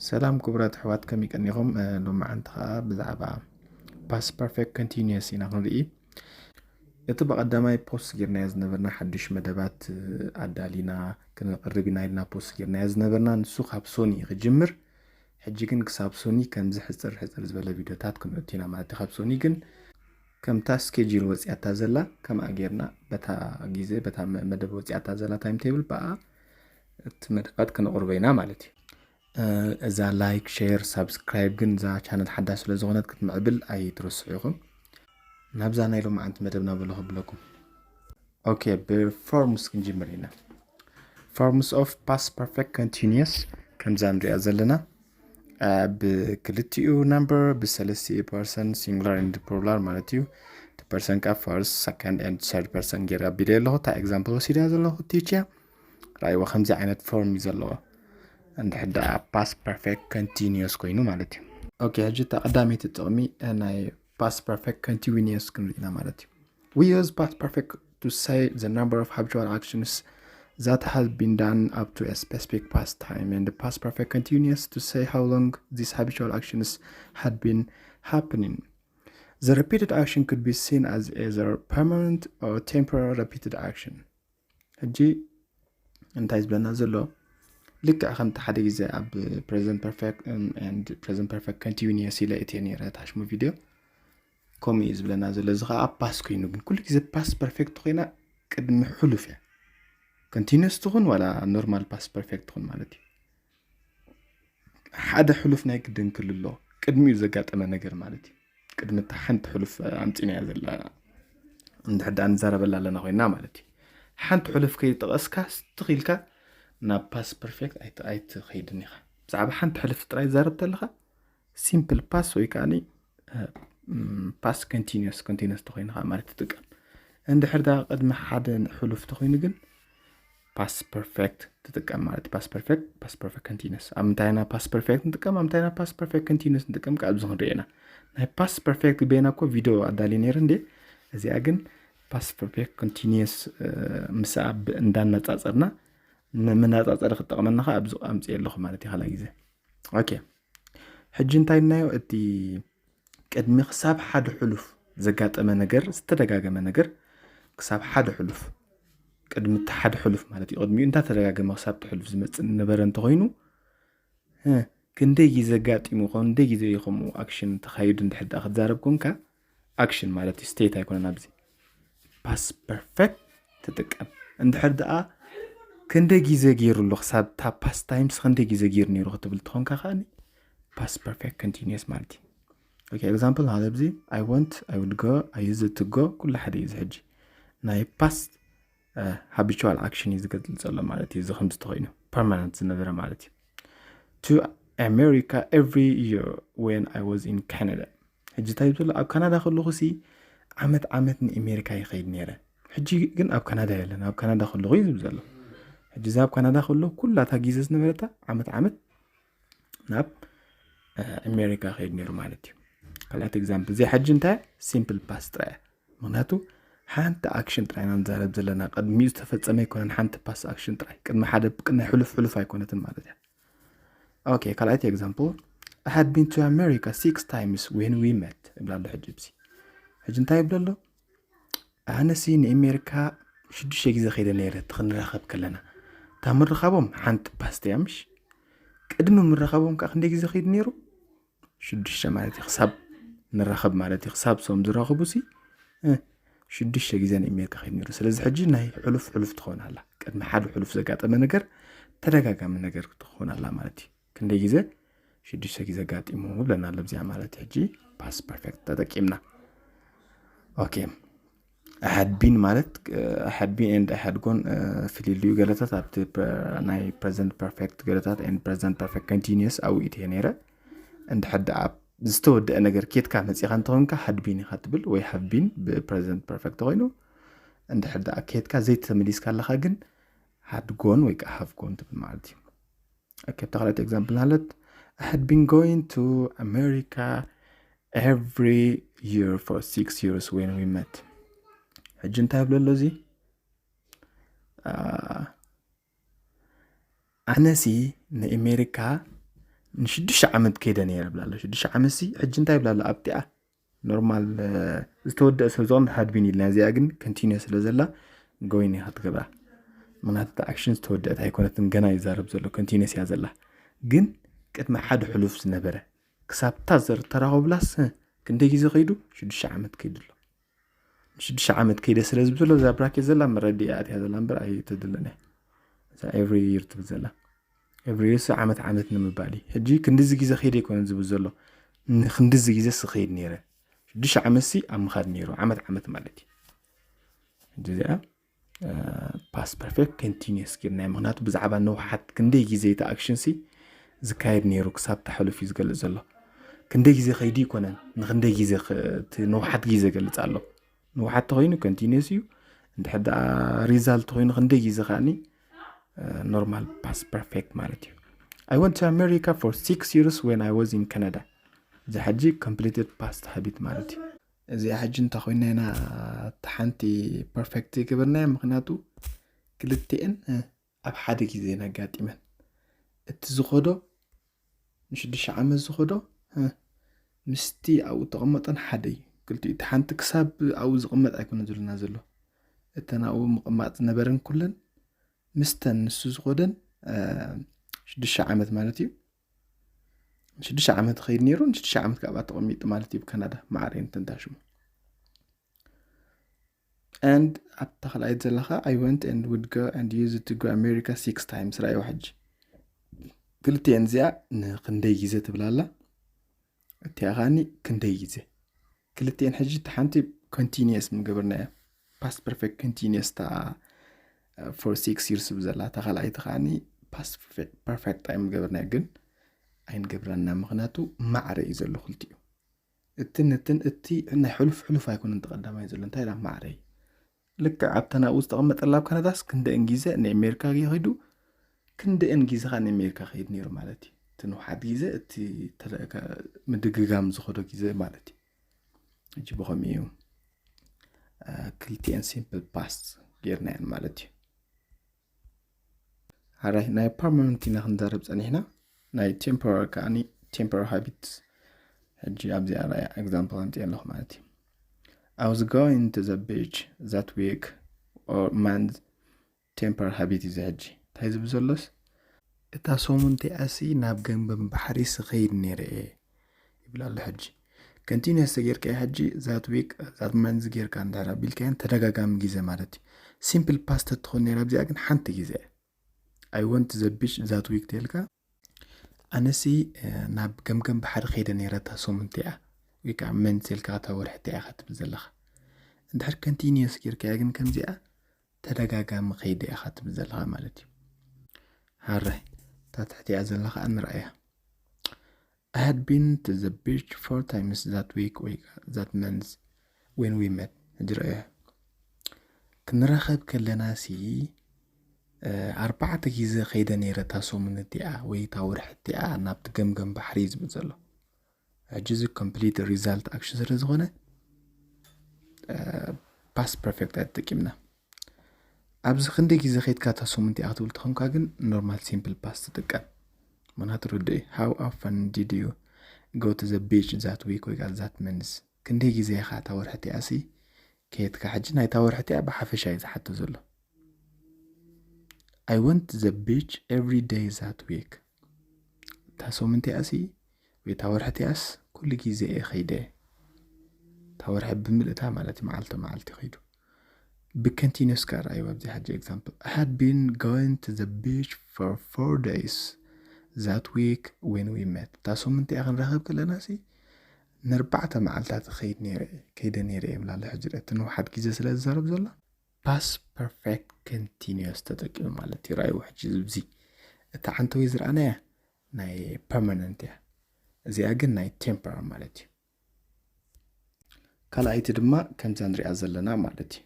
ሰላም ክቡራት ኣሕዋት፣ ከመይ ቀኒኹም? ሎማዓንቲ ከዓ ብዛዕባ past perfect continuous ኢና ክንርኢ። እቲ ብቐዳማይ ፖስት ጌርናዮ ዝነበርና ሓድሽ መደባት ኣዳሊና ክንቕርብ ኢና ኢልና ፖስት ጌርናዮ ዝነበርና፣ ንሱ ካብ ሶኒ ክጅምር። ሕጂ ግን ክሳብ ሶኒ ከምዚ ሕፅር ሕፅር ዝበለ ቪዲዮታት ክንእቱ ኢና ማለት እዩ። ካብ ሶኒ ግን ከምታ ስኬጅል ወፂኣታ ዘላ ከምኣ ጌርና በታ ግዜ በታ መደብ ወፂኣታ ዘላ ታይም ቴብል ብኣ እቲ መደባት ክነቕርቦ ኢና ማለት እዩ። እዛ ላይክ፣ ሼር፣ ሳብስክራይብ ግን እዛ ቻነል ሓዳሽ ስለ ዝኾነት ክትምዕብል ኣይትረስዑ ኢኹም። ናብዛ ናይ ሎማዓንቲ መደብና በሎ ከብለኩም። ኦኬ፣ ብፎርምስ ክንጅምር ኢና። Forms of past perfect continuous ከምዛ ንሪኣ ዘለና ብክልቲኡ ነምበር ብሰለስቲኡ ፐርሰን ሲንጉላር ኤንድ ፕሉራል ማለት እዩ። ፐርሰን ካ ፈርስት ሰከንድ ኤንድ ሰርድ ፐርሰን ገይረ ኣቢለ ኣለኹ። እታ ኤግዛምፕል ወሲዳ ዘለኹ ቲች እያ። ራእይዎ ከምዚ ዓይነት ፎርም እዩ ዘለዎ። እንድሕር ደኣ past perfect continuous ኮይኑ ማለት እዩ። ኦኬ፣ ሕጂ እታ ቀዳመይቲ ጥቕሚ ናይ past perfect continuous ክንርኢ ኢና ማለት እዩ። We use past perfect to say the number of habitual actions that have been done up to a specific past time, and the past perfect continuous to say how long these habitual actions had been happening. The repeated action could be seen as either permanent or temporary repeated action. ሕጂ እንታይ ዝብለና ዘሎ? ልክዕ ከምቲ ሓደ ግዜ ኣብ present perfect and present perfect continuous ኢለ እትየ ነይረ ታሽሙ ቪድዮ። ከምኡ እዩ ዝብለና ዘሎ። እዚ ከዓ ፓስት ኮይኑ ግን ኩሉ ግዜ ፓስት ፐርፌክት ኮይና ቅድሚ ሕሉፍ እያ። ኮንቲኒስ ትኹን ዋላ ኖርማል ፓስት ፐርፌክት ትኹን ማለት እዩ። ሓደ ሕሉፍ ናይ ግድን ክልሎ ቅድሚኡ ዘጋጠመ ነገር ማለት እዩ። ቅድሚ እታ ሓንቲ ሕሉፍ ኣምፂናያ ዘላ እንድሕር ደኣ ንዛረበላ ኣለና ኮይና ማለት እዩ። ሓንቲ ሕሉፍ ከይጠቐስካ ስትኽ ኢልካ ናብ ፓስት ፐርፌክት ኣይትኸይድን ኢኻ። ብዛዕባ ሓንቲ ሕሉፍ ጥራይ ዛረብ ተለኻ ሲምፕል ፓስት ወይ ከዓ ፓስት ኮንቲኒስ ኮንቲኒስ ተኮይኑ ከዓ ማለት ትጥቀም። እንድሕር ደኣ ቅድሚ ሓደ ሕሉፍ ተኮይኑ ግን ፓስት ፐርፌክት ትጥቀም ማለት ፓስት ፐርፌክት ፓስት ፐርፌክት ኮንቲኒስ። ኣብ ምንታይ ኢና ፓስት ፐርፌክት ንጥቀም ኣብ ምንታይ ኢና ፓስት ፐርፌክት ኮንቲኒስ ንጥቀም ካብ ኣብዚ ክንሪኦ ኢና። ናይ ፓስት ፐርፌክት ቤና እኮ ቪድዮ ኣዳሊ ነይሩ እንዴ። እዚኣ ግን ፓስት ፐርፌክት ኮንቲኒስ ምስ ኣብ እንዳነጻጸርና ንመነጻጸሪ ክጠቕመና ከዓ ኣብዚ ኣምፅየ ኣለኹ ማለት እዩ ካልኣይ ግዜ። ኦኬ፣ ሕጂ እንታይ እናዮ እቲ ቅድሚ ክሳብ ሓደ ሕሉፍ ዘጋጠመ ነገር ዝተደጋገመ ነገር ክሳብ ሓደ ሕሉፍ ቅድሚ እቲ ሓደ ሕሉፍ ማለት እዩ ቅድሚኡ እንዳተደጋገመ ክሳብ እቲ ሕሉፍ ዝመፅእ ነበረ እንተኮይኑ ክንደይ ግዜ ኣጋጢሙ ክንደይ ግዜ እዩ ከምኡ ኣክሽን ተካይዱ እንድሕር ደኣ ክትዛረብ ኮንካ ኣክሽን ማለት እዩ ስቴት ኣይኮነን ኣብዚ ፓስት ፐርፌክት ትጥቀም እንድሕር ደኣ ክንደይ ግዜ ገይሩ ኣሎ ክሳብ እታ ፓስት ታይምስ ክንደይ ግዜ ገይሩ ነይሩ ክትብል ትኾንካ ከኣ ፓስት ፐርፌክት ኮንቲኒስ ማለት እዩ። ኦኬ ኤግዛምፕል ሓደ ኣብዚ I went I would go I used to go ኩሉ ሓደ እዩ እዚ ሕጂ ናይ ፓስት ሃቢቹዋል ኣክሽን እዩ ዝገልፅ ዘሎ ማለት እዩ። እዚ ከምዚ ተኮይኑ ፐርማነንት ዝነበረ ማለት እዩ። To America every year when I was in Canada ሕጂ እንታይ ዘሎ ኣብ ካናዳ ከለኹ ሲ ዓመት ዓመት ንኣሜሪካ ይኸይድ ነይረ። ሕጂ ግን ኣብ ካናዳ የለን ኣብ ካናዳ ከለኹ እዩ ዝብል ዘሎ። ሕጂ እዚ ኣብ ካናዳ ከለኹ ኩላታ ግዜ ዝነበረታ ዓመት ዓመት ናብ ኣሜሪካ ከይድ ነይሩ ማለት እዩ። ካልኣት ኤግዛምፕል እዚኣ ሕጂ እንታይ ሲምፕል ፓስት ጥራይ እያ። ምክንያቱ ሓንቲ ኣክሽን ጥራይ ኢና ንዛረብ ዘለና ቅድሚኡ ዝተፈፀመ ኣይኮነን ሓንቲ ፓስት ኣክሽን ጥራይ ቅድሚ ሓደ ናይ ሕሉፍ ሕሉፍ ኣይኮነትን ማለት እያ። ኦኬ ካልኣይቲ ኤግዛምፕል I had been to America six times when we met እብላ ኣሎ ሕጂ ብሲ ሕጂ እንታይ ይብሎ ኣሎ ኣነሲ ንኣሜሪካ ሽዱሽተ ግዜ ከይደ ነይረ እቲ ክንራኸብ ከለና እታ ምርኻቦም ሓንቲ ፓስት እያ ምሽ ቅድሚ ምረኻቦም ከዓ ክንደይ ግዜ ከይዱ ነይሩ ሽዱሽተ ማለት እዩ ክሳብ ንራኸብ ማለት እዩ ክሳብ ሶም ዝራኸቡ ሲ ሽዱሽተ ግዜ ንኣሜሪካ ከይዱ ነይሩ ስለዚ ሕጂ ናይ ሕሉፍ ሕሉፍ ትኸውን ኣላ ቅድሚ ሓደ ሕሉፍ ዘጋጠመ ነገር ተደጋጋሚ ነገር ትኸውን ኣላ ማለት እዩ ክንደይ ግዜ ሽዱሽተ ግዜ ኣጋጢሙ ብለና ኣሎ እዚኣ ማለት ሕጂ ፓስት ፐርፌክት ተጠቂምና ኦኬ ኣሓድቢን ማለት ኣሓድቢን ኤንድ ኣሓድጎን ፍልልዩ ገለታት ኣብቲ ናይ ፕረዘንት ፐርፌክት ገለታት ኤንድ ፕረዘንት ፐርፌክት ኮንቲኒየስ ኣብኡ ኢትየ ነይረ እንድሕር ደኣ ዝተወደአ ነገር ኬትካ መፂኻ እንተኾንካ ሃድቢን ኢኻ ትብል ወይ ሃቭቢን ብፕረዘንት ፐርፌክት ኮይኑ እንድሕር ደኣ ኬትካ ዘይተመሊስካ ኣለኻ ግን ሃድጎን ወይ ከዓ ሃፍጎን ትብል ማለት እዩ Okay, ተኻልኣት ኤግዛምፕል ናለት I had been going to America every year for six years when we met. ሕጂ እንታይ ይብሎ ኣሎ እዚ ኣነሲ ንኣሜሪካ ንሽዱሽተ ዓመት ከይደ ነይረ ብላ ኣሎ። ሽዱሽተ ዓመት ሲ ሕጂ እንታይ ብላ ኣሎ ኣብቲኣ? ኖርማል ዝተወደአ ሰብ ዝኾን ሃድቢን ኢልና፣ እዚኣ ግን ኮንቲኒስ ስለ ዘላ ጎይን ኢኻ ትገብራ። ምክንያቱ እቲ ኣክሽን ዝተወደአት ኣይኮነትን፣ ገና ይዛረብ ዘሎ፣ ኮንቲኒስ እያ ዘላ። ግን ቅድሚ ሓደ ሕሉፍ ዝነበረ ክሳብታ ዘተራኸቡላስ ክንደይ ግዜ ከይዱ? ሽዱሽተ ዓመት ከይዱ ኣሎ። ሽዱሽተ ዓመት ከይደ ስለ ዝብል ዘሎ እዛ ብራኬት ዘላ መረዲ እያ ኣትያ ዘላ እምበር ኣይተድልን እያ። እዛ ኤቭሪ ይር ትብል ዘላ ኤቭሪ ይር ዓመት ዓመት ንምባል እዩ። ሕጂ ክንድዚ ግዜ ከይደ ኣይኮነን ዝብል ዘሎ፣ ንክንድዚ ግዜ ስኸይድ ነይረ። ሽዱሽተ ዓመት ሲ ኣብ ምኻድ ነይሩ፣ ዓመት ዓመት ማለት እዩ። ሕጂ እዚኣ ፓስት ፐርፌክት ኮንቲኒስ ጌርናዮ። ምክንያቱ ብዛዕባ ንውሓት ክንደይ ግዜ እቲ ኣክሽን ሲ ዝካየድ ነይሩ ክሳብ ተሕሉፍ እዩ ዝገልጽ ዘሎ። ክንደይ ግዜ ከይዱ ይኮነን፣ ንክንደይ ግዜ ክ- እቲ ንውሓት ግዜ ገልጽ ኣሎ። ንውሓት ተኮይኑ ኮንቲኒስ እዩ። እንድሕር ደኣ ሪዛልት ተኮይኑ ክንደይ ግዜ ከኣኒ ኖርማል ፓስት ፐርፌክት ማለት እዩ። I went to America for six years when I was in Canada። እዚ ሕጂ ኮምፕሊትድ ፓስት ሃቢት ማለት እዩ። እዚኣ ሕጂ እንተ ኮይና ኢና እታ ሓንቲ ፐርፌክት ይገበርናያ፣ ምክንያቱ ክልቲኤን ኣብ ሓደ ግዜ ነጋጢመን። እቲ ዝኸዶ ንሽዱሽተ ዓመት ዝኸዶ ምስቲ ኣብኡ ተቐመጠን ሓደ እዩ። ክልቲኡ እቲ ሓንቲ ክሳብ ኣብኡ ዝቕመጥ ኣይኮነ ዘለና ዘሎ። እተን ኣብኡ ምቕማጥ ዝነበረን ኩለን ምስተን ንሱ ዝኸደን ሽዱሽተ ዓመት ማለት እዩ። ሽዱሽተ ዓመት ኸይድ ነይሩ፣ ንሽዱሽተ ዓመት ካብኣ ተቐሚጡ ማለት እዩ። ብካናዳ ማዕረ እንተንታሽሙ and ኣብታ ካልኣይት ዘለኻ I went and would go and used to go America six times። ራእይዋ ሕጂ ክልቲኤን እዚኣ ንክንደይ ግዜ ትብላላ፣ እቲኣ ኸኣኒ ክንደይ ግዜ። ክልቲኤን ሕጂ እታ ሓንቲ ኮንቲኒየስ ምገብርና እያ፣ ፓስት ፐርፌክት ኮንቲኒየስ እታ for six years ብዘላ፣ እታ ካልኣይቲ ኸኣኒ ፓስት ፐርፌክት ኣይምገብርና ግን ኣይንገብረና፣ ምክንያቱ ማዕረ እዩ ዘሎ ክልቲኡ። እትን እትን እቲ ናይ ሕሉፍ ሕሉፍ ኣይኮነን ተቐዳማይ ዘሎ እንታይ ዳ ማዕረ እዩ። ልክዕ ኣብታ ናብኡ ዝተቐመጠላ ኣብ ካናዳስ ክንደእን ግዜ ናይ ኣሜሪካ ከይዱ ክንደእን ግዜ ካ ናይ ኣሜሪካ ከይድ ነይሩ ማለት እዩ። እቲ ንውሓት ግዜ እቲ ምድግጋም ዝኸዶ ግዜ ማለት እዩ። እጅ ብኸምኡ እዩ ክልቲኤን ሲምፕል ፓስት ጌርናየን ማለት እዩ። ሓራይ ናይ ፐርማነንት ኢና ክንዛረብ ጸኒሕና። ናይ ቴምፖራሪ ከኣኒ ቴምፖራሪ ሃቢትስ ሕጂ ኣብዚኣ ራያ ኤግዛምፕል ኣምፅእ ኣለኹ ማለት እዩ። I was going to the beach that week or month። ቴምፖራሪ ሃቢት እዩ እዚ ሕጂ እንታይ ዝብል ዘሎስ እታ ሰሙን እቲኣሲ ናብ ገምገም ባሕሪ ስኸይድ ነይረ እየ ይብል ኣሎ። ሕጂ ኮንቲኒየስ ተጌርካዮ ሕጂ ዛት ዊክ ዛት መንዝ ጌርካ እንድሕር ኣቢልካዮን ተደጋጋሚ ግዜ ማለት እዩ። ሲምፕል ፓስት ትኾን ነይራ ኣብዚኣ ግን ሓንቲ ግዜ እያ። I went to the beach that week ተልካ ኣነሲ ናብ ገምገም ባሕሪ ከይደ ነይረ እታ ሰሙን እቲኣ ወይ ከዓ መንዝ ኢልካ እታ ወርሒ እቲኣ ኢኻ ትብል ዘለኻ። እንድሕር ኮንቲኒየስ ጌርካያ ግን ከምዚኣ ተደጋጋሚ ከይደ ኢኻ ትብል ዘለኻ ማለት እዩ። ሃራይ እታ ትሕቲኣ ዘለኻ ንርኣያ። I had been to the beach four times that week ወይ that month when we met። ሕጂ ረኣያ ክንራኸብ ከለና ሲ ኣርባዕተ ግዜ ከይደ ነይረ እታ ሰሙን እቲኣ ወይ እታ ወርሒ እቲኣ ናብቲ ገምገም ባሕሪ እዩ ዝብል ዘሎ። ሕጂ እዚ ኮምፕሊት ሪዛልት ኣክሽን ስለ ዝኾነ ፓስት ፐርፌክት ኣይተጠቂምና። ኣብዚ ክንደይ ግዜ ከይድካ እታ ሰሙን እቲኣ ክትብል ተኾንካ ግን ኖርማል ሲምፕል ፓስት ትጥቀም። ምክንያቱ ርድእ እዩ። How often did you go to the beach that week ወይ that month? ክንደይ ግዜ ኢኻ እታ ወርሒ እቲኣ ሲ ከየድካ? ሕጂ ናይታ ወርሒ እቲኣ ብሓፈሻ እዩ ዝሓቶ ዘሎ። I went to the beach every day that week። እታ ሰሙን እቲኣ ሲ ወይ እታ ወርሒ እቲኣስ ኩሉ ግዜ እየ ከይደ። እታ ወርሒ ብምልእታ ማለት እዩ፣ መዓልቲ መዓልቲ ከይዱ። ብኮንቲኒስ ከኣ ረኣይዎ ኣብዚ ሕጂ ኤግዛምፕል። I had been going to the beach for four days that week when we met። እታ ሰሙን እቲኣ ክንራኸብ ከለና ሲ ንኣርባዕተ መዓልታት ከይድ ነይረ እየ፣ ከይደ ነይረ እየ ይብል ኣሎ። ሕጂ ርአ፣ እቲ ንውሓት ግዜ ስለ ዝዛረብ ዘሎ ፓስት ፐርፌክት ኮንቲኒየስ ተጠቂሙ ማለት እዩ። ረኣይዎ ሕጂ እዚ እታ ዓንተወይ ዝረኣናያ ናይ ፐርማነንት እያ፣ እዚኣ ግን ናይ ቴምፖራሪ ማለት እዩ። ካልኣይቲ ድማ ከምዛ ንሪኣ ዘለና ማለት እዩ።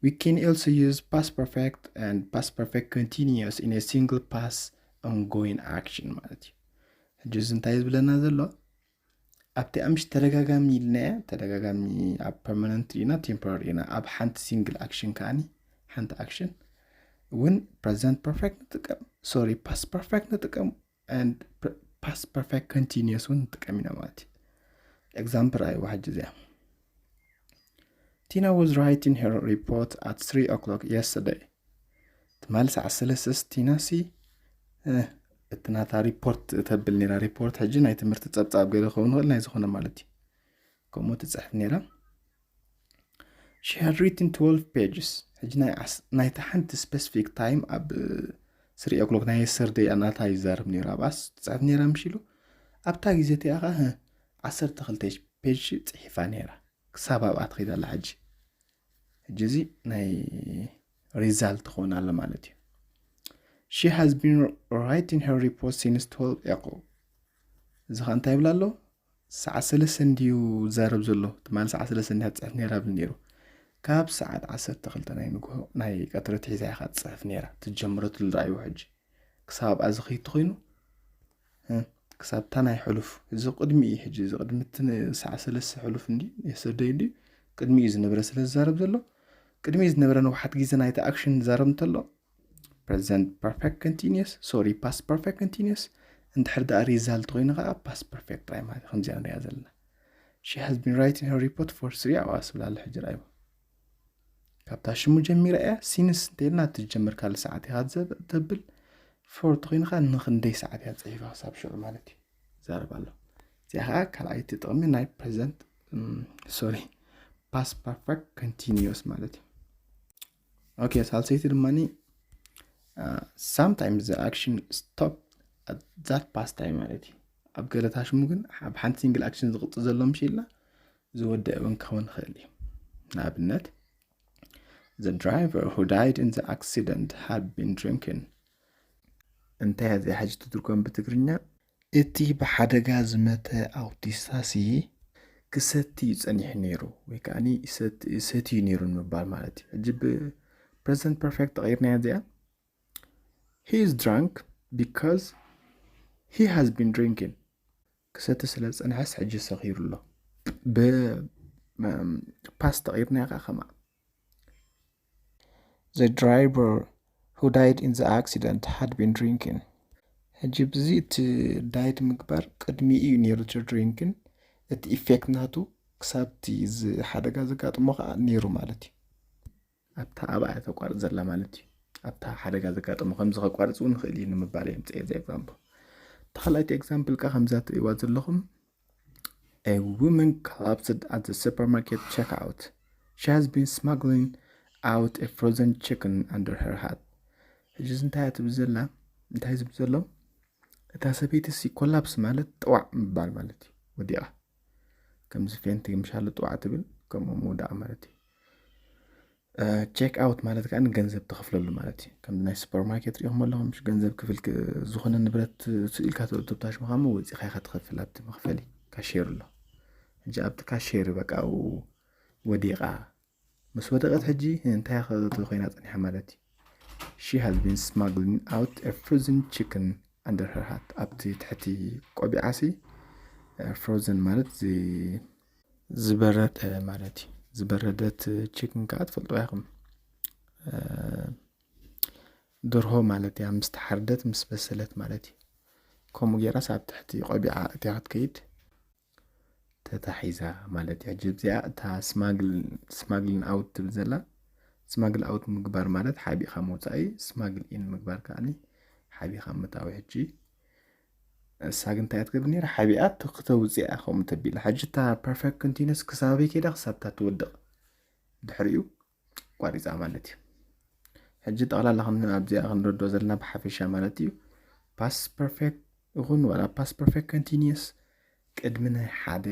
We can also use past perfect and past perfect continuous in a single past ongoing action ማለት እዩ። ሕጂ እዚ እንታይ ዝብለና ዘሎ ኣብቲ ኣምሽ ተደጋጋሚ ኢልና ተደጋጋሚ ኣብ ፐርማነንት ኢና ቴምፖራሪ ኢና ኣብ ሓንቲ ሲንግል ኣክሽን ከኣኒ ሓንቲ ኣክሽን እውን ፕረዘንት ፐርፌክት ንጥቀም፣ ሶሪ ፓስት ፐርፌክት ንጥቀም and past perfect continuous እውን ንጥቀም ኢና ማለት እዩ። Example ኣይዋ ሕጂ እዚኣ Tina was writing her report at three o'clock yesterday። ትማሊ ሰዓት ሰለስተ ቲና ሲ እቲ ናታ ሪፖርት ተብል ነራ። ሪፖርት ሕጂ ናይ ትምህርቲ ጸብጻብ ገለ ክኸውን ይኽእል ናይ ዝኾነ ማለት እዩ። ከምኡ ትጽሕፍ ነራ። She had written twelve pages። ሕጂ ናይታ ሓንቲ specific time ኣብ three o'clock ናይ yesterday ኣናታ ይዛረብ ነራ። ኣብኣስ ትጽሕፍ ነራ ምሽ ኢሉ ኣብታ ግዜ እቲኣ ኸ ዓሰርተ ክልተ page ጽሒፋ ነራ። ክሳብ ኣብኣ ትኸይድ ኣላ ሕጂ። ሕጂ እዚ ናይ result ትኸውን ኣለ ማለት እዩ። She has been writing her report since twelve o'clock። እዚ ኸ እንታይ ይብል ኣሎ? ሰዓት ሰለስተ እንድዩ ዝዛረብ ዘሎ። ትማሊ ሰዓት ሰለስተ እንድያ ትጽሕፍ ነራ ብል ነሩ። ካብ ሰዓት ዓሰርተ ክልተ ናይ ንግሆ ናይ ቀትሪ ትሒዛ ኢኻ ትጽሕፍ ነራ። ትጀምረትሉ ዳኣ እዩ ሕጂ። ክሳብ ኣብኣ ዝኸይድ ተኾይኑ ክሳብ እታ ናይ ሕሉፍ እዚ ቅድሚ እዩ። ሕጂ እዚ ቅድሚ እቲ ሰዓት ሰለስተ ሕሉፍ እንዲ የሰደይ እንዲ ቅድሚ እዩ ዝነበረ ስለ ዝዛረብ ዘሎ ቅድሚ እዩ ዝነበረ ነውሓት ግዜ ናይቲ ኣክሽን ዝዛረብ እንተሎ present perfect continuous sorry past perfect continuous እንድሕር ደኣ result ኮይኑ ከዓ past perfect ጥራይ ማለት ከምዚኣ ንሪኣ ዘለና። She has been writing her report for three hours ብላ ኣሎ ሕጂ ርኣይዎ። ካብታ ሽሙ ጀሚራ እያ። Since እንተልና ትጀምር ካልእ ሰዓት ኢኻ ተብል for ተኮይኑ ከዓ ንክንደይ ሰዓት እያ ፅሒፋ ክሳብ ሽዑ ማለት እዩ ዛረብ ኣሎ። እዚኣ ከዓ ካልኣይቲ ጥቕሚ ናይ present sorry past perfect continuous ማለት እዩ። Okay ሳልሰይቲ ድማ sometimes the action stop at that past time ማለት እዩ። ኣብ ገለታ ሽሙ ግን ኣብ ሓንቲ single action ዝቕጽል ዘሎ ምሽ ኢልና ዝወደእ እውን ክኸውን ይኽእል እዩ። ንኣብነት the driver who died in the accident had been drinking። እንታይ እዚኣ ሕጂ ትትርጎም ብትግርኛ? እቲ ብሓደጋ ዝመተ ኣውቲስታ ሲ ክሰቲ እዩ ጸኒሑ ነይሩ ወይ ከዓ ሰትዩ ነይሩ ንምባል ማለት እዩ። ሕጂ ብ present perfect ተቐይርናያ እዚኣ he is drunk because he has been drinking። ክሰቲ ስለ ዝጸንሐስ ሕጂ ሰኺሩ ኣሎ። ብ past ተቐይርናያ ከዓ ከማ the driver who died in the accident had been drinking። ሕጂ ብዚ እቲ died ምግባር ቅድሚ እዩ ነይሩ እቲ drinking እቲ effect ናቱ ክሳብ እቲ ሓደጋ ዘጋጥሞ ከዓ ነይሩ ማለት እዩ። ኣብታ ኣብኣ እያ ተቋርጽ ዘላ ማለት እዩ። ኣብታ ሓደጋ ዘጋጠሞ ከምዚ ከቋርጽ እውን ይኽእል እዩ ንምባል እየ ምጽኤ እዚ example። ተኻልኣይቲ example ከዓ ከምዛ ትርእይዋ ዘለኹም A woman collapsed at the supermarket checkout. She has been smuggling out a frozen chicken under her hat. ሕጂ እዚ እንታይ እያ ትብል ዘላ? እንታይ ዝብል ዘሎ? እታ ሰበይቲ ሲ ኮላፕስ ማለት ጥዋዕ ምባል ማለት እዩ። ወዲቓ ከምዚ ፌንት ምሻሉ ጥዋዕ ትብል ከምኡ ምውዳቕ ማለት እዩ። ቼክ ኣውት ማለት ከዓ ንገንዘብ ትኸፍለሉ ማለት እዩ። ከም ናይ ሱፐርማርኬት ሪኢኹም ኣለኹም ገንዘብ ክፍል ዝኾነ ንብረት ስኢልካ ተብታሽ ምኻሞ ወፂኻ ኢኻ ትኸፍል ኣብቲ መኽፈሊ ካሼር ኣሎ። ሕጂ ኣብቲ ካሼር በቃ ወዲቓ ምስ ወደቐት ሕጂ እንታይ ኮይና ፀኒሓ ማለት እዩ። She has been smuggling out a frozen chicken under her hat። ኣብቲ ትሕቲ ቆቢዓሲ ፍሮዘን ማለት ዝበረደ ማለት እዩ። ዝበረደት ቺክን ከዓ ትፈልጥዋ ኢኹም። ደርሆ ማለት እያ። ምስ ተሓርደት ምስ በሰለት ማለት እዩ። ከምኡ ገይራስ ኣብ ትሕቲ ቆቢዓ እትያ ክትከይድ ተታሒዛ ማለት እዩ። ሕጂ እዚኣ እታ ስማግልን ኣውት ትብል ዘላ ስማግል ኣውት ምግባር ማለት ሓቢእካ ምውፃእ እዩ። ስማግል ኢን ምግባር ከዓ ሓቢእካ ምታዊ። ሕጂ እሳ ግን እንታይ እያ ትገብር ነይራ? ሓቢኣ ክተውፅእ እያ ከምኡ ተቢላ። ሕጂ እታ ፐርፌክት ኮንቲነስ ክሳበይ ከይዳ ክሳብ እታ ትወድቕ ድሕሪኡ ቋሪፃ ማለት እዩ። ሕጂ ጠቕላላ ኣብዚኣ ክንረድኦ ዘለና ብሓፈሻ ማለት እዩ ፓስት ፐርፌክት ይኹን ዋላ ፓስት ፐርፌክት ኮንቲኒየስ ቅድሚ ናይ ሓደ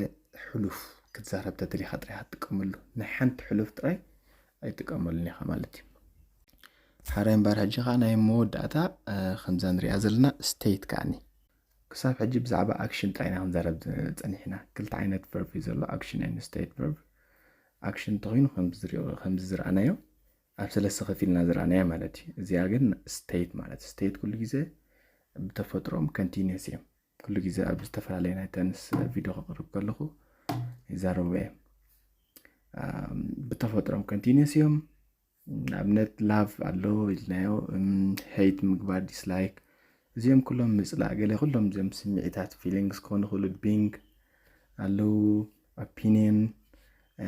ሕሉፍ ክትዛረብ ተደሊኻ ጥራይ ክትጥቀመሉ፣ ናይ ሓንቲ ሕሉፍ ጥራይ ኣይጥቀመሉን ኢኻ ማለት እዩ። ሓደ እምበር ሕጂ ከዓ ናይ መወዳእታ ከምዛ ንሪኣ ዘለና ስቴት ከዓኒ ክሳብ ሕጂ ብዛዕባ ኣክሽን ጥራይ ኢና ክንዛረብ ጸኒሕና። ክልተ ዓይነት ቨርብ እዩ ዘሎ፣ ኣክሽን and ስቴት ቨርብ። ኣክሽን እንተኾይኑ ከምዚ ዝረኣናዮ ኣብ ሰለስተ ከፊልና ዝረኣናዮ ማለት እዩ። እዚኣ ግን ስቴት ማለት ስቴት ኩሉ ግዜ ብተፈጥሮም ኮንቲኒየስ እዮም። ኩሉ ግዜ ኣብ ዝተፈላለየ ናይ ተንስ ቪድዮ ከቕርብ ከለኹ ይዛረቡ እዮም። ብተፈጥሮም ኮንቲኒየስ እዮም። ንኣብነት ላቭ ኣሎ ኢልናዮ፣ ሄይት ምግባር፣ ዲስላይክ፣ እዚኦም ኩሎም ምፅላእ ገለ ኩሎም እዚኦም ስምዒታት፣ feelings ክኾኑ ይኽእሉ፣ being ኣለዉ፣ opinion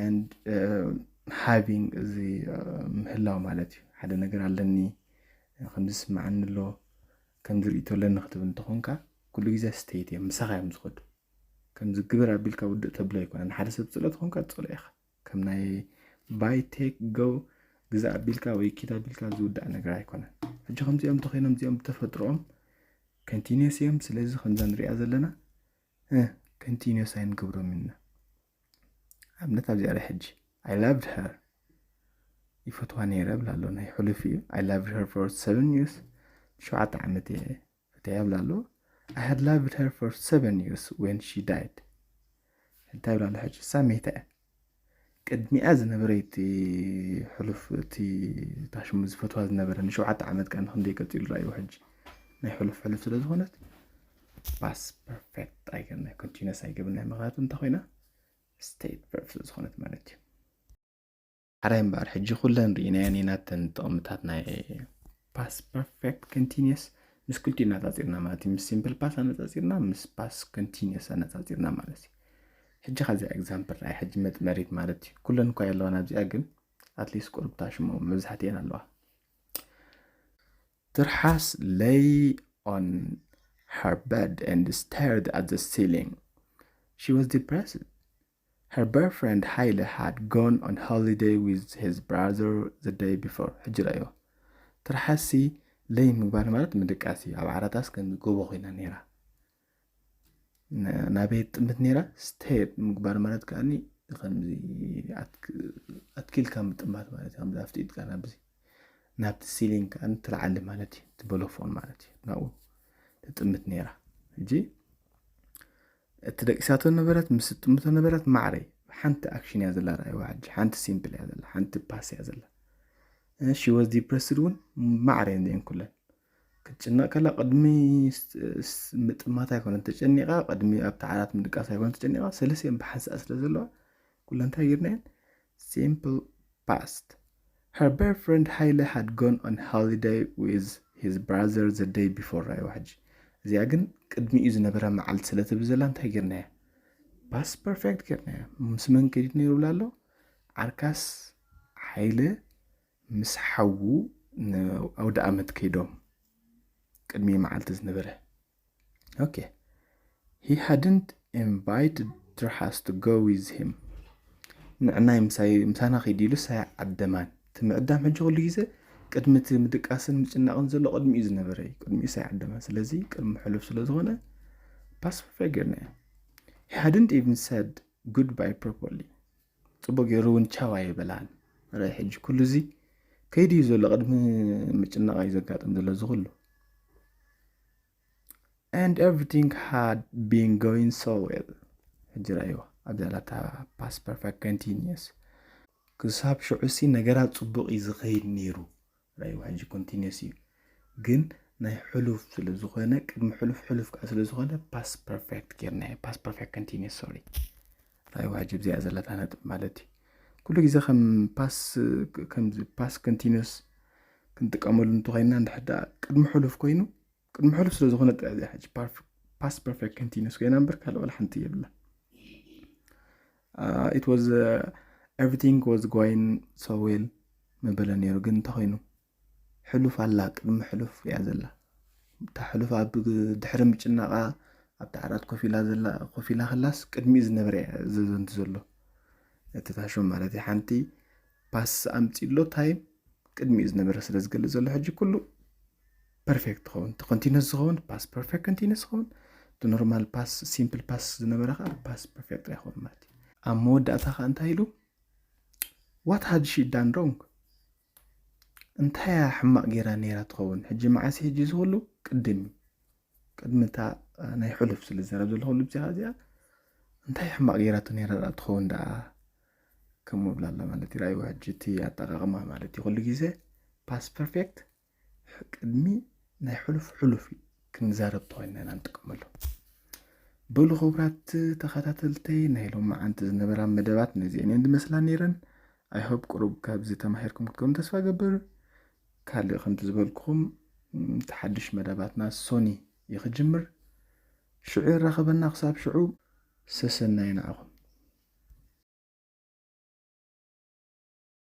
and having፣ እዚ ምህላው ማለት እዩ። ሓደ ነገር ኣለኒ፣ ከምዚ ስምዓኒ ኣሎ፣ ከምዚ ርእይቶ ኣለኒ ክትብል እንተኾንካ፣ ኩሉ ግዜ state እዮም፣ ምሳኻ እዮም ዝኸዱ። ከምዚ ግበር ኣቢልካ ውድእ ተብሎ ኣይኮነን። ሓደ ሰብ ትፅሎ ተኾንካ ትፅሎ ኢኻ። ከም ናይ buy take go፣ ግዛ ኣቢልካ ወይ ኪድ ኣቢልካ ዝውዳእ ነገር ኣይኮነን። ሕጂ ከምዚኦም እንተኾይኖም፣ እዚኦም ብተፈጥሮኦም continuous እዮም። ስለዚ ከምዛ ንሪኣ ዘለና continuous ኣይንገብሮም ኢና። ኣብነት ኣብዚኣ ሕጂ I loved her፣ ይፈትዋ ነይረ ብላ ኣሎ። ናይ ሕሉፍ እዩ። I loved her for seven years፣ ሸውዓተ ዓመት እየ ፈትያ ብላ ኣሎ። I had loved her for seven years when she died። እንታይ ብላ ኣሎ ሕጂ? እሳ መይታ እያ። ቅድሚኣ ዝነበረ እቲ ሕሉፍ፣ እቲ ታሽሙ ዝፈትዋ ዝነበረ ንሸውዓተ ዓመት ከኣ ንክንደይ ቀፂሉ ራእዩ። ሕጂ ናይ ሕሉፍ ሕሉፍ ስለ ዝኾነት past perfect ኣይገብርናይ፣ continuous ኣይገብርናይ። ምክንያቱ እንታይ ኮይና? State verb ስለ ዝኾነት ማለት እዩ። ሓራይ እምበኣር ሕጂ ኩለን ርኢናየን ኢና፣ እተን ጥቕምታት ናይ past perfect continuous ምስ ክልቲኡ ኣነጻጺርና ማለት እዩ። ምስ simple past ኣነጻጺርና፣ ምስ past continuous ኣነጻጺርና ማለት እዩ። ሕጂ ካብዚኣ example ርኣይ፣ ሕጂ መጥመሪት ማለት እዩ። ኩለን እኳ የለዋን ኣብዚኣ፣ ግን at least ቁሩብ ታሽሙ መብዛሕትኤን ኣለዋ። ትርሓስ lay on her bed and stared at the ceiling. She was depressed. Her boyfriend ሃይለ had gone on holiday with his brother the day before. ሕጂ ራእዮ። ትርሓሲ lay ምግባር ማለት ምድቃስ እዩ። ኣብ ዓራታስ ከም ጎቦ ኮይና ነይራ። ን-፣ ናበይ ትጥምት ነይራ? Stare ምግባር ማለት ከኣኒ ከምዚ ኣትክ-፣ ኣትኪልካ ምጥማት ማለት እዩ። ከምዚ ኣፍጢጥካ ናብዚ፣ ናብቲ ceiling ከኣኒ ትልዓሊ ማለት እዩ። እቲ በሎፎን ማለት እዩ። ናብኡ ትጥምት ነይራ። ሕጂ እቲ ደቂሳቶ ነበረት፣ ምስ ትጥምቶ ነበረት፣ ማዕረይ ሓንቲ action እያ ዘላ። ራእይዋ ሕጂ ሓንቲ simple እያ ዘላ፣ ሓንቲ past እያ ዘላ። እ፣ she was depressed እውን ማዕረይ እንዲአን ኩለን። ክትጭነቕ ከላ ቅድሚ ስ-፣ ስ-፣ ምጥማት ኣይኮነን ተጨኒቓ፣ ቅድሚ ኣብቲ ዓራት ምድቃስ ኣይኮነን ተጨኒቓ። ሰለስቲአን ብሓንሳእ ስለ ዘለዋ ኩለን እንታይ ጌርናየን? Simple past። Her boyfriend ሃይለ had gone on holiday with his brother the day before። ራእይዋ ሕጂ እዚኣ ግን ቅድሚኡ ዝነበረ መዓልቲ ስለ ትብል ዘላ እንታይ ጌርናያ? Past perfect ጌርናያ። ምስ መን ከይዱ ነይሩ ብላ ኣሎ? ዓርካስ ሓይለ ምስ ሓዉ ንኣውደ ኣመት ከይዶም ቅድሚ መዓልቲ ዝነበረ። Okay. He hadn't invited ትርሓስ to go with him። ንዕናይ ምሳይ፣ ምሳና ከይዱ ኢሉ ሳይ ዓደማን። እቲ ምዕዳም ሕጂ ኩሉ ግዜ ቅድሚ እቲ ምድቃስን ምጭናቕን ዘሎ ቅድሚኡ ዝነበረ እዩ። ቅድሚኡ ሳይ ዓደማን። ስለዚ ቅድሚ ሕሉፍ ስለ ዝኾነ past perfect ጌርናዮ። He hadn't even said goodbye properly። ጽቡቕ ገይሩ እውን ቻው ኣይበላን። ርኣይ ሕጂ ኩሉ እዚ ከይዱ እዩ ዘሎ፣ ቅድሚ ምጭናቕ እዩ ዘጋጥም ዘሎ እዚ ኩሉ። And everything had been going so well። ሕጂ ራእይዋ ኣብዛ ላታ past perfect continuous። ክሳብ ሽዑሲ ነገራት ጽቡቕ እዩ ዝኸይድ ነይሩ። ራእይዋ ሕጂ continuous እዩ። ግን ናይ ሕሉፍ ስለ ዝኾነ፣ ቅድሚ ሕሉፍ፣ ሕሉፍ ከኣ ስለ ዝኾነ past perfect ጌርናዮ። Past perfect continuous፣ sorry። ራእይዋ ሕጂ ኣብዚኣ ዘለታ ነጥብ ማለት እዩ። ኩሉ ግዜ ከም past፣ ከምዚ past continuous ክንጥቀመሉ እንተኾይንና፣ እንድሕር ደኣ ቅድሚ ሕሉፍ ኮይኑ፣ ቅድሚ ሕሉፍ ስለ ዝኾነ ጥራይ እዚኣ ሕጂ ፓርፍ-፣ past perfect continuous ኮይና እምበር ካልእ ዋላ ሓንቲ የብላ። Uh, it was, uh, everything was going so well መበለ ነይሩ። ግን እንታይ ኮይኑ? ሕሉፍ ኣላ፣ ቅድሚ ሕሉፍ እያ ዘላ። እታ ሕሉፍ ኣብ ድሕሪ ምጭናቓ ኣብቲ ዓራት ኮፍ ኢላ ዘላ፣ ኮፍ ኢላ ከላስ ቅድሚኡ ዝነበረ እያ ዘዘንቱ ዘሎ። እቲ ታሽሙ ማለት እዩ። ሓንቲ past ኣምጺኡ ኣሎ፣ time ቅድሚኡ ዝነበረ ስለ ዝገልጽ ዘሎ። ሕጂ ኩሉ perfect ትኸውን። እቲ continuous ዝኸውን past perfect continuous ዝኸውን፣ እቲ normal past፣ simple past ዝነበረ ከዓ past perfect ይኸውን ማለት እዩ። ኣብ መወዳእታ ከዓ እንታይ ኢሉ? What had she done wrong? እንታይ እያ ሕማቕ ጌራ ነይራ ትኸውን? ሕጂ መዓስ እዩ ሕጂ እዚ ኩሉ? ቅድም እዩ። ቅድሚ እታ፣ እ፣ ናይ ሕሉፍ ስለ ዝዛረብ ዘለኹ ኩሉ ብዚኻ እዚኣ እንታይ ሕማቕ ጌራቶ ነይራ ደኣ ትኸውን ደኣ? ከምኡ ብላ ኣላ ማለት እዩ። ራእይዋ ሕጂ እቲ ኣጠቓቕማ ማለት እዩ። ኩሉ ግዜ past perfect ሕ-፣ ቅድሚ ናይ ሕሉፍ ሕሉፍ እዩ ክንዛረብ ተኾይንና ኢና ንጥቀመሉ። በሉ ክቡራት ተኸታተልተይ፣ ናይ ሎማዓንቲ ዝነበራ መደባት ነዚአን እየን ዝመስላ ነይረን። I hope ቁሩብ ካብዚ ተማሂርኩም ክትከኑ ተስፋ ገብር። ካልእ ከምቲ ዝበልኩኹም እቲ ሓድሽ መደባትና ሶኒ እዩ ክጅምር። ሽዑ የራኸበና። ክሳብ ሽዑ ሰሰናይ ንዓኹም።